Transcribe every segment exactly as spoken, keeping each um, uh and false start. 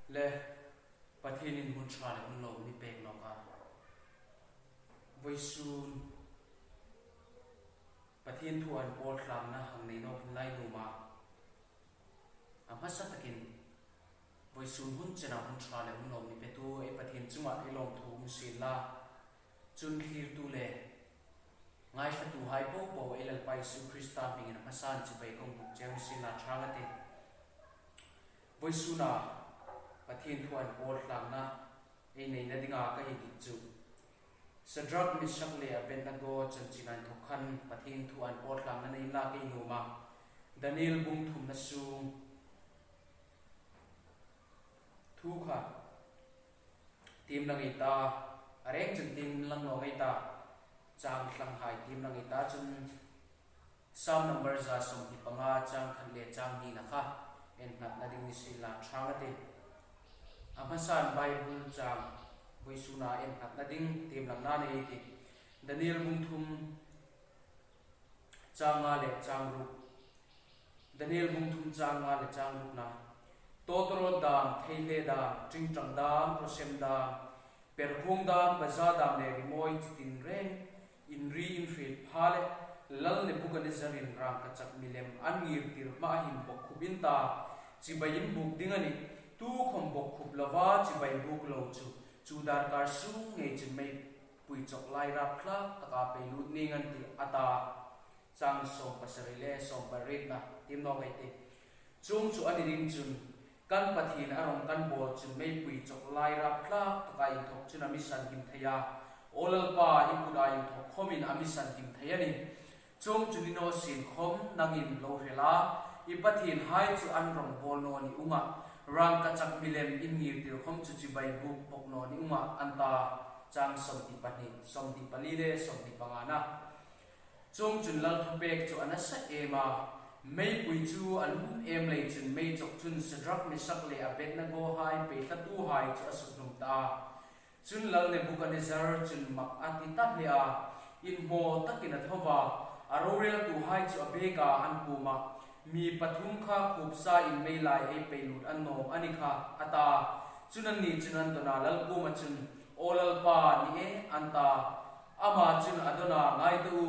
Le, Pathienin hmun ṭha le hmun lo mi pek nawk a. Vawisun Pathien thu inpawltlangna hang nei nawk lai nuom a. A hmasa takin vawisun hun chena hmun ṭha le hmun lo mi petu ei Pathien chungah ei lawmthu um sien la. Chun thlirtu le ngaithlatuhai popo ei Lalpa Isu Krista hmingin a hmasan chibai kong buk cheu sien la ṭha ngei a tih. Vawisuna Pathien thu inpawltlangna ei neina dinga ka hei dit chu, Shadrach, Meshach le Abednego chanchin inthok khan Pathien thu inpawltlangna nei inla ka nuom a. Daniel bung thumna sung thu kha tiem lang ei ta, a reng chun tiem lang naw ngei ta, chang thlanghai tiem lang ei ta chun Sam number za sawmhni panga chang khat le chang hnina kha en nghatna ding ni sien la ṭha ngei a tih. A hmasan Bible chang vawisuna en nghatna ding tiem langna nei ei tih. Daniel bung thum chang nga le chang ruk. Daniel bung thum chang nga le chang rukna. Tawtawrawt dam, theihle dam, ṭingṭang dam, rawsem dam, perhuong dam, baza dam le rimawi chi tinreng inri inhriet pha le, Lal Nebuchadnezzar-in rangkachak milem an ngirtir hmaa hin bokkhup in ta, chibai in buk ding a nih. Tukhom bokkhup lova chibai buk lo chu, chu darkar sung ngei chun meipui chawk lai rapthlak taka pei lut ning an tih, a ta. Chang sawmpasari le sawmparietna tiem nawk ei tih. Chuong chu a ni ding chun, kan Pathien a rawng kan bawl chun meipui chawk lai rapthlak taka inthok chun a mi sanhim thei a. Aw Lalpa, i kuta inthok khomin a mi sanhim thei a nih. Chuong chu ni naw sien khom nangin lo hre la, i pathienhai chu an rawng bawl naw ni unga, rangkachak milem in ngirtir khom chu chibai buk bok naw ni unga, an ta. Chang sawmhni pahni, sawmhni pali le sawmhni pangana. Chuong chun lal thupek chu a nasa em a, meipui chu a lum em lei chun mei chawk chun Shadrach, Meshach le Abednego hai peithlatuhai chu a sukhlum ta a. Chun Lal Nebuchadnezzar chun mak a ti ta hle a, inhmaw takin a tho a, a roreltuhai chu a bek a, an kuomah, mi pathum kha khupsa in mei lai ei pei lut an nawm a ni kha, a ta. Chun anni chun an dawn a, lal kuoma chun, Aw Lalpa, ni e, an ta. Ama chun a dawn a, ngai ta u,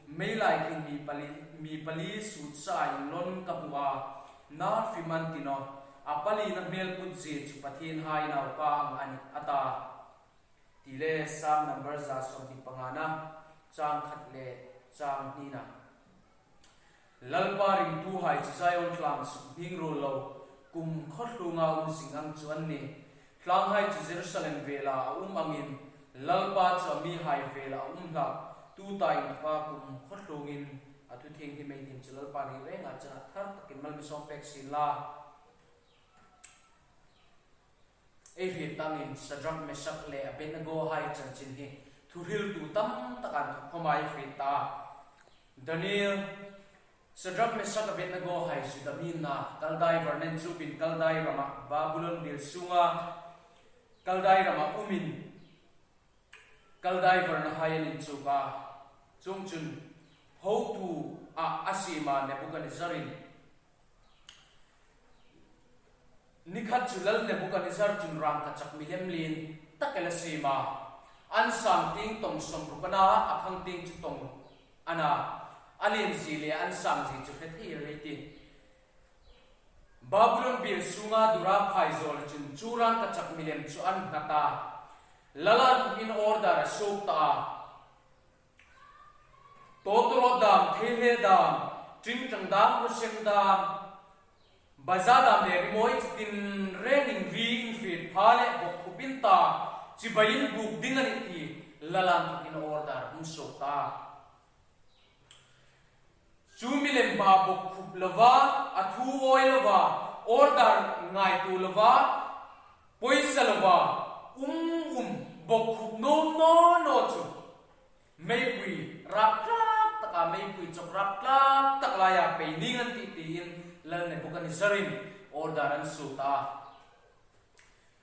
mei lai khin mi pali, mi pali sutsa inlawn ka hmu a, na fim an ti naw, a palina hmelput zie chu Pathienhai naupa ang a nih, a ta. Ti le Sam number za sawmhni pangana, chang khat le chang hnina. Lalpa ringtuhai chu Zion tlang suk hning ruol lo, kumkhaw hlunga um zing ang chu an nih. Thlanghai chu Jerusalem vela a um angin, Lalpa chu a mihai vela a um hlak, tuta inthoka kumkhaw hlungin a thu thienghlim ei dim chu Lalpa'n ei renga chena thar takin mal mi sawm pek sien la. Ei hriet tangin Shadrach, Meshach le Abednego hai chanchin hi thuhriltu tam tak an thawk khawma ei hriet ta. Daniel, Shadrach, Meshach, Abednego hai Juda mi an na, Kaldai var nen chupin Kaldai rama Babylon biel sunga Kaldai rama umin Kaldai varna hai an inchuk a. Chuongchun, hotu a, a siem a Nebuchadnezzar-in. Ni khat chu Lal Nebuchadnezzar chun rangkachak milem lien tak el a siem a. An sang tieng tawng sawmruk a na, a khang tieng chu tawng a na. A lien zie le an sang zie chu hre thei el ei tih. Babylon biel sunga Dura phaizawl chun chu rangkachak milem chu an nghat a. Lal an inthokin order a suok ta a. Tawtawrawt dam, theihle dam, ṭingṭang dam, rawsem dam, baza dam le rimawi chi tinreng inri inhriet pha le bokkhup in ta, chibai in buk ding a nih ti Lal an inthokin order hung suok ta. Chu milem hmaa bokkhup lova, a thu awi lova, order ngaituo lova, poisa lova, um um bokkhup naw naw naw chu meipui rapthlak taka, meipui chawk rapthlak tak laia pei ning an tih tiin Lal Nebuchadnezzar-in order an suok ta.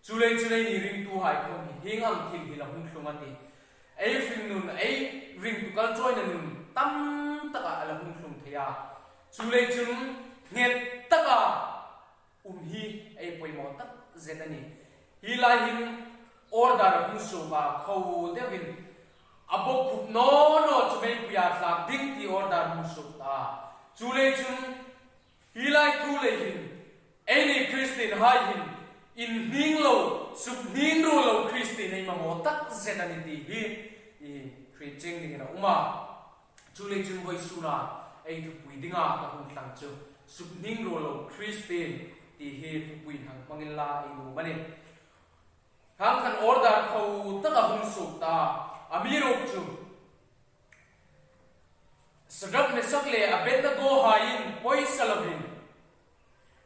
Chuleiin chu eini ringtuhai khom hi hieng ang thil hi la hung tlung a tih. Ei hringnun, ei ringtu kalchawina nun tam taka la hung tlung thei a. Chuleiin chun nghet taka um hi ei poimaw tak zet a nih. Hi lai hin order a hung suok a, kho deuin a bawkkhup naw naw chu meipuia thlak ding ti order a hung suok ta. Chuleiin chun hi lai thu lei hin eini Kristien hai hin inhning lo, sukhning ruol lo Kristien ei mamaw tak zet a nih ti hi i hriet chieng dingin a um a. Chuleiin chun vawisuna ei thupui dinga ka hung tlang chu sukhning ruol lo Kristien ti hi thupui hang hmang inla ei nuom a nih. Khang khan order kho taka hung suok ta, amiruokchu Sadrak, Mesak le Abednego haiin poisa lovin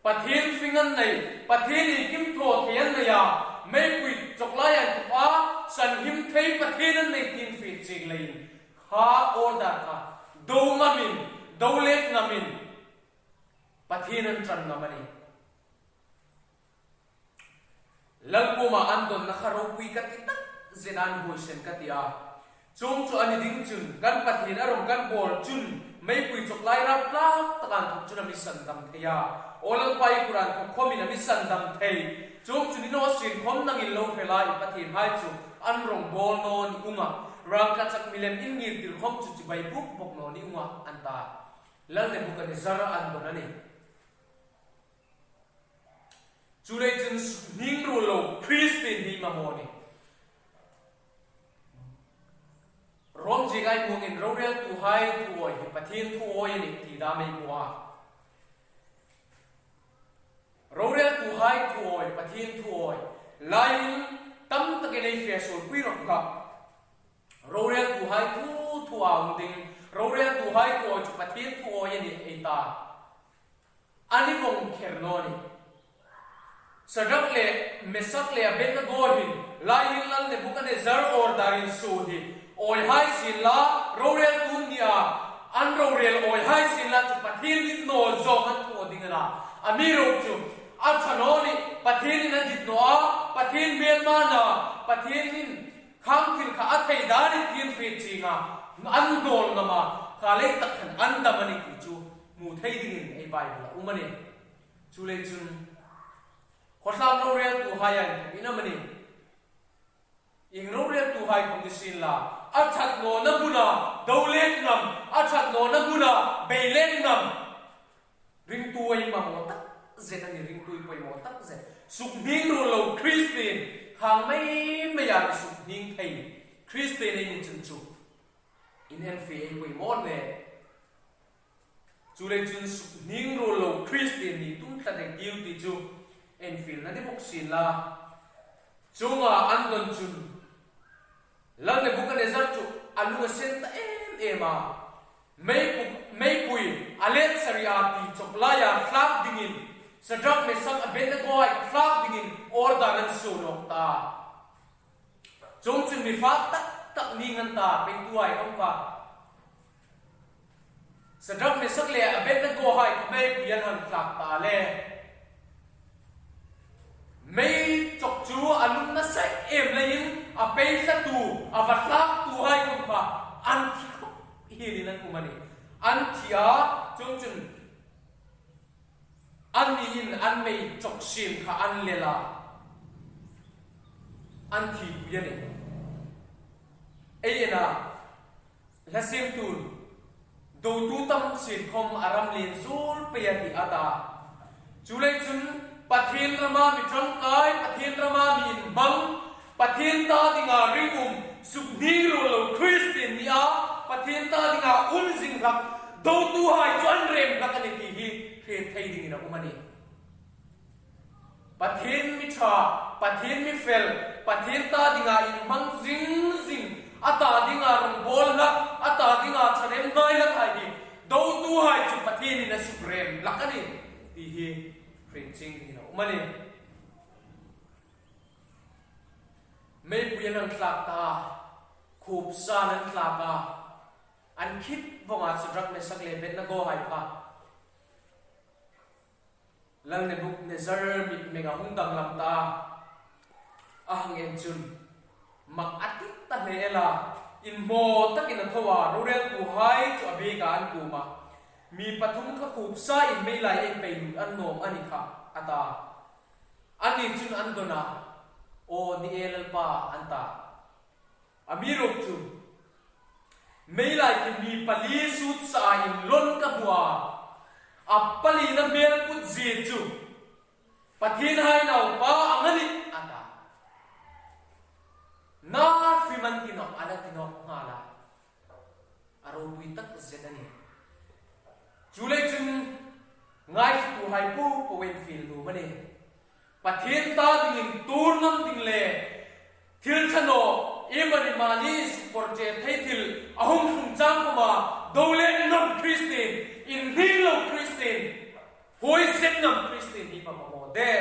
Pathien fing an nei, Pathien iengkim thaw thei an nei a, meipui chawk lai an tuok a, sanhim thei Pathien an nei tiin hriet chieng leiin kha order kha do ngamin, do let ngamin Pathien an ṭan ngam a nih. Lal kuoma an dawnna kha ropui ka ti tak zet a, an huoisen ka ti a. Chuong chu a ni ding chun kan Pathien a rawng kan bawl chun meipui chawk lai rap tlak taka an tuok chun a mi sandam thei a. Aw Lalpa, i kuoma an tuok khawmin a mi sandam thei. Chuong chu ni naw sien khawm nangin lo hre la, i Pathien hai chu an rawng bawl naw ni unga, rangkachak milem in ngirtir khawm chu chibai buk bawk naw ni unga an ta. Lal Nebukadnezzar an dawn a nih. Chuleiin chun sukhning ruol lo Kristien hi mamaw a nih. Rom ziek ei hmungin roreltuhai thuawi hi Pathien thuawi a nih ti dam ei hmu a. Roreltuhai thuawi, Pathien thuawi. Laiin tam takin ei fe suol pui rawp ka. Roreltuhai thu, thu a um ding. Roreltuhai thuawi chu Pathien thuawi a nih ei ta. A ni vong kher naw nih. Sadrak le Mesak le Abednego hin, laiin Lal Nebukadnezzar order-in suo hi awi hai sien la, roreltu an ni a, an rorel awi hai sien la chu Pathien dit naw zawng an thaw ding a na. Amiruokchu a ṭha naw nih, Pathienin a dit naw a, Pathien hmel man a, Pathienin khang thil kha a thei dan a nih tiin hriet chieng a, an hnawl ngam a, kha lei tak khan an dam a nih ti chu hmu thei dingin ei Bible-a um a nih. Chuleiin chun khawtlang roreltuhai a inthawkin amanih, ieng roreltuhai khawm ni sien la, a ṭhat nawna hmuna do let ngam, a ṭhat nawna hmuna bei let ngam ringtu ei mamaw tak zet a nih, ringtu ei poimaw tak zet. Sukhning ruol lo Kristien, khang mei meia mi sukhning thei Kristien ei ni chun chu inenfiel ei poimaw le. Chuleiin chun sukhning ruol lo Kristien ni tum tlat ei tiu ti chu enfielna ni bawk sien la. Chuonga an dawn chun Lal Nebukadnezzar chu a lung a sen ta em em a. Meipu-, meipui a let sari a ti chawk laia thlak dingin, Sadrak, Mesak, Abednego hai thlak dingin order an suo nawk ta. Chuong chun mi fak tak tak ni ngan ta, peituhai khawm kha. Sadrak, Mesak le Abednego hai kha meipui an hang thlak ta le. Mei chawk chu a lung nasa em leiin a pei thlatu, a va thlaktuhai khawm kha an thi khawp hielin an um a nih. An thi a, chuong chun anniin an mei chawk sien kha an lel a, an thipui a nih. Ei en a, hla siemtun, dotu tam sien khawm a ram lien zuol pei a tih a ta. Chuleiin chun Pathien rama mi ṭangkai, Pathien rama mi inhmang, Pathien ta dinga ringum, sukhning ruol lo Kristien ni a, Pathien ta dinga um zing hlak dotuhai chu an rem hlak a nih ti hi hriet thei dingin a um a nih. Pathien mi ṭha, Pathien mi fel, Pathien ta dinga inhmang zing zing, a ta dinga rawngbawl hlak, a ta dinga ṭhahnem ngai hlakhai hi dotuhai chu Pathienin a sukrem hlak a nih ti hi hriet chieng dingin a um a nih. Meipui an hang thlak ta, khupsa an thlak a, an khit vawnga Sadrak, Mesak le Abednego hai kha Lal Nebukadnezzar mitmenga hung danglam ta a. A hang en chun mak a ti ta hle el a, inhmaw takin a tho a, roreltuhai chu a biek a, an kuoma, mi pathum kha khupsa in mei lai ei pei lut an nawm a ni kha. a ta. Anni chun an dawn a, "Aw, ni e Lalpa," an ta. Amiruokchu, mei lai khi mi pali sut sa inlawn ka hmu a, a palina hmel put zie chu Pathien hai naupa ang a nih, a ta. Na hrim an ti nawh, a la ti nawk nghal a. A ropui tak zet a nih. Chuleiin chun ngaithlatuhai po poin fiel nuom a nih. Pathien ta dingin tuor ngam ding le thil ṭha naw, iemani mani sukporche thei thil a hung tlung chang khawma do le ngam Kristien, inhnik lo Kristien, huoisen ngam Kristien hi mamaw de.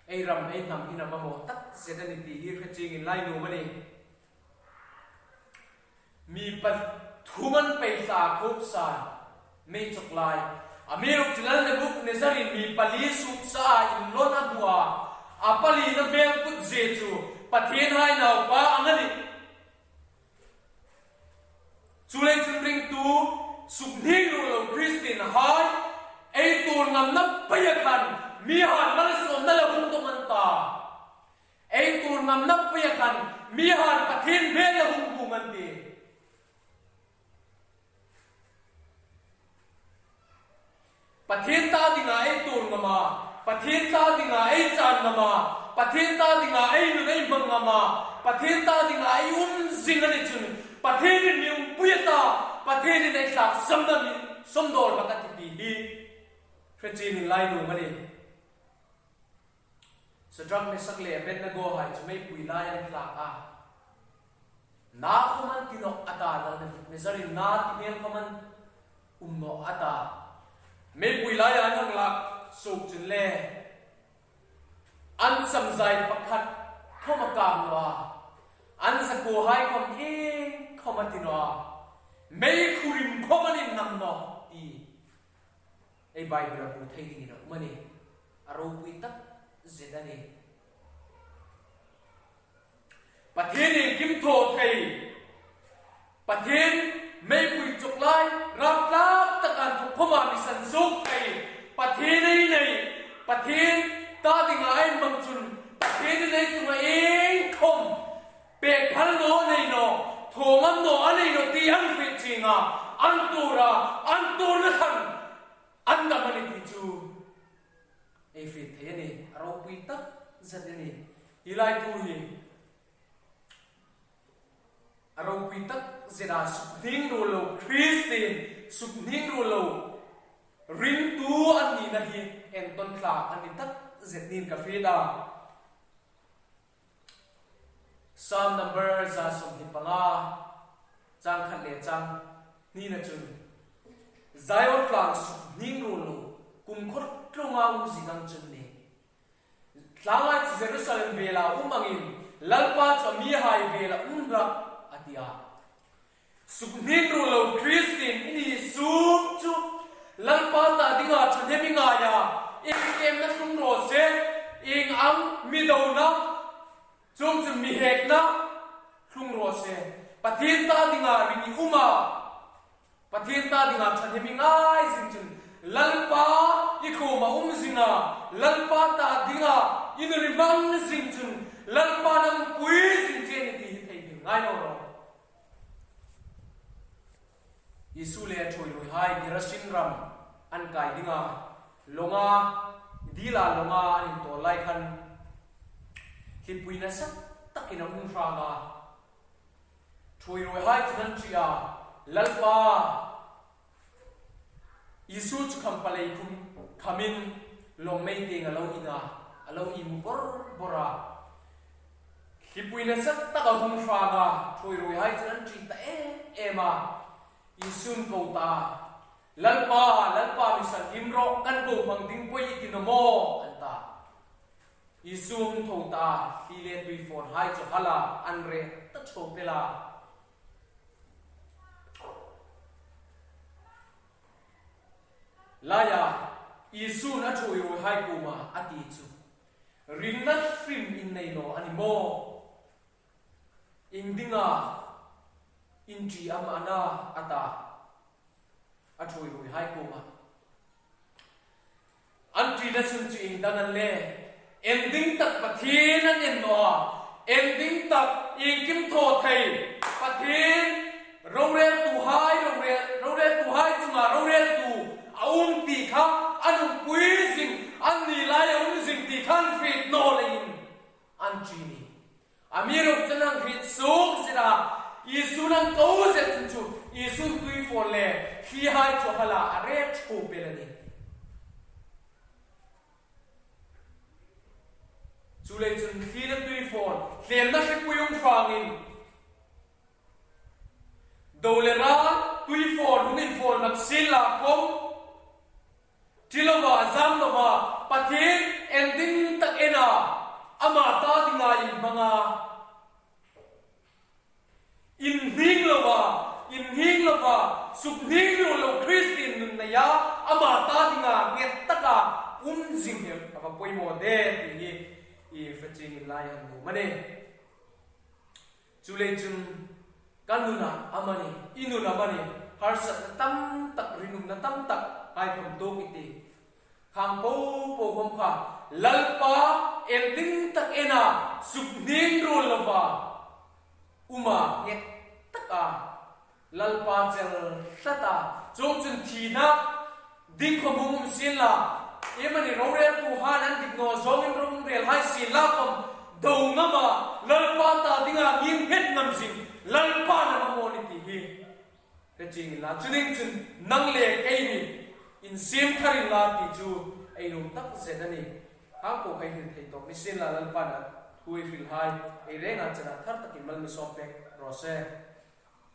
Ei ram ei hnam hin a mamaw tak zet a nih ti hi hre chiengin la nuom a nih. Mi pathum an pei sa khop sa, mei chawk lai. Amiruokchu Lal Nebukadnezzar-in mi pali sut sa inlawn a hmu a, a palina hmel put zie chu Pathien hai naupa ang a nih. Chuleiin chun ringtu, suk hning ruol lo Kristien hai, ei tuor ngamna peia khan mihai malsawmna la hung dawng an ta. Ei tuor ngamna peia khan mihai Pathien hmel la hung bum an tih. Pathien ta dinga ei tuor ngam a, Pathien ta dinga ei chan ngam a, Pathien ta dinga ei nun ei hmang ngam a, Pathien ta dinga ei um zing a ni chun, Pathienin mi umpui a ta, Pathienin ei thlak samna mi sawm dawl hlak a tih ti hi hre chiengin la nuom a nih. Sadrak, Mesak le Abednego hai chu meipui laia an thlak a. Na khawm an ti nawh a ta, Lal Nebukadnezzar-in na ti hmel khawm an um nawh a ta. Meipui laia an hang lak suok chun le, an samzai pakhat khawm a kang naw a. An zakuohai khawm ieng khawm a ti naw a. Meikhu rim khawm an innam nawh ti ei Bible-a hmu thei dingin a um a nih. A ropui tak zet a nih. Pathien iengkim thaw thei, Pathien meipui chawk lai, rap tlak taka inthoka mi san suok thei, Pathien ei nei, Pathien ta dinga ei hmang chun, Pathienin ei chunga ieng khawm pek phal naw a nei nawh, thaw ngam naw a nei nawh ti an hriet chieng a, an tuor a, an tuorna khan an dam a nih ti chu ei hriet thei a nih. A ropui tak zet a nih. Hi lai thu hi a ropui tak zet a, suk hning ruol lo Kristien, suk hning ruol lo ringtu an nina hi entawn thlak a ni tak zet niin ka hriet a. Psalm number za sawmhni panga, chang khat le chang hnina chun, Zion tlang suk hning ruol lo, kumkhawtluonga um zing ang chun ni. Tlanghai chu Jerusalem vela um angin, Lalpa chu a mihai vela um hlak a ti a. Suk hning ruol lo Kristien i ni sung chu, Lalpa ta dinga ṭhahnem i ngai a, ieng tiemna tlung raw se, ieng ang mi dona, chuongchun mi hekna tlung raw se, Pathien ta dinga ring i um a, Pathien ta dinga ṭhahnem i ngai zing chun, Lalpa i kuoma um zing a, Lalpa ta dinga i nun i hmang zing chun, Lalpa'n a umpui zing che a nih ti hi thei hmel ngai naw rawh. Isu le a ṭhuoi ruoihai Gerasin ram an kai dinga, lawnga, dila lawnga an intawl lai khan, hlipui nasa takin a hung hrang a. Ṭhuoi ruoihai chun an ṭi a, Lalpa, Isu chu kham palei khum khamin lawng mei tieng a lo in a, a lo in bor bor a. Hlipui nasa taka hung hrang a, ṭhuoi ruoihai chun an ṭi ta em em a. Isu'n ko ta, Lalpa, Lalpa, mi sanhim rawh, kan bohmang ding poi i ti naw maw, an ta. Isu hung tho ta, thli le tuifawnhai chu hal a, an reh ta ṭhuop el a. Laia, Isu'n a ṭhuoi ruoihai kuoma a ti chu, ringna hrim in nei naw a ni maw? Iengdinga in ṭi am a na, a ta. A ṭhuoi ruoihai kuoma. An ṭina chun chu ieng dan an le? Ending tak Pathien an en naw a. Ending tak, iengkim thaw thei, Pathien roreltuhai, rorel, roreltuhai chunga roreltu a um ti kha an umpui zing, anni lai a um zing ti kha an hriet naw leiin an ṭi a nih. Amiruokchu an hriet suok zet a, Isu an ko zet chun chu Isu tuifawn le thlihai chu a hal a, a re ṭhuop el a nih. Chuleiin chun thli le tuifawn, hlêmna hripui um fangin, do le ra, tuifawn hung infawn hlak sienla khom, ṭi lova, zam lova, Pathien ending tak en a, ama ta dinga inhmang a, inhning lova, inhning lova, suk hning ruol lo Kristien nun nei a, ama ta dinga nghet taka um zing hi a va poimaw de ti hi i hre chieng inla ei hang nuom a nih. Chuleiin chun ka nuna amanih, i nuna amanih, harsatna tam tak, rinumna tam tak hai khawm tuok i tih. Khang popo khom kha Lalpa ending tak en a, suk hning ruol lova um a, nghet taka Lalpa chel tlat a, chuongchun thina ding khom hung um sienla, iemani roreltuhai an dik naw zawngin rorelhai sienla khom, do ngam a, Lalpa ta dinga ngim nghet ngam zing Lalpa a mamaw a nih ti hi hre chieng inla, chuleiin chun nang le kei ni insiem thar inla ti chu ei nuom tak zet a nih. Khang po kha ei hril thei tawp ni sienla, Lalpan a thu ei hrilhai ei renga chena thar takin mal mi sawm pek raw se.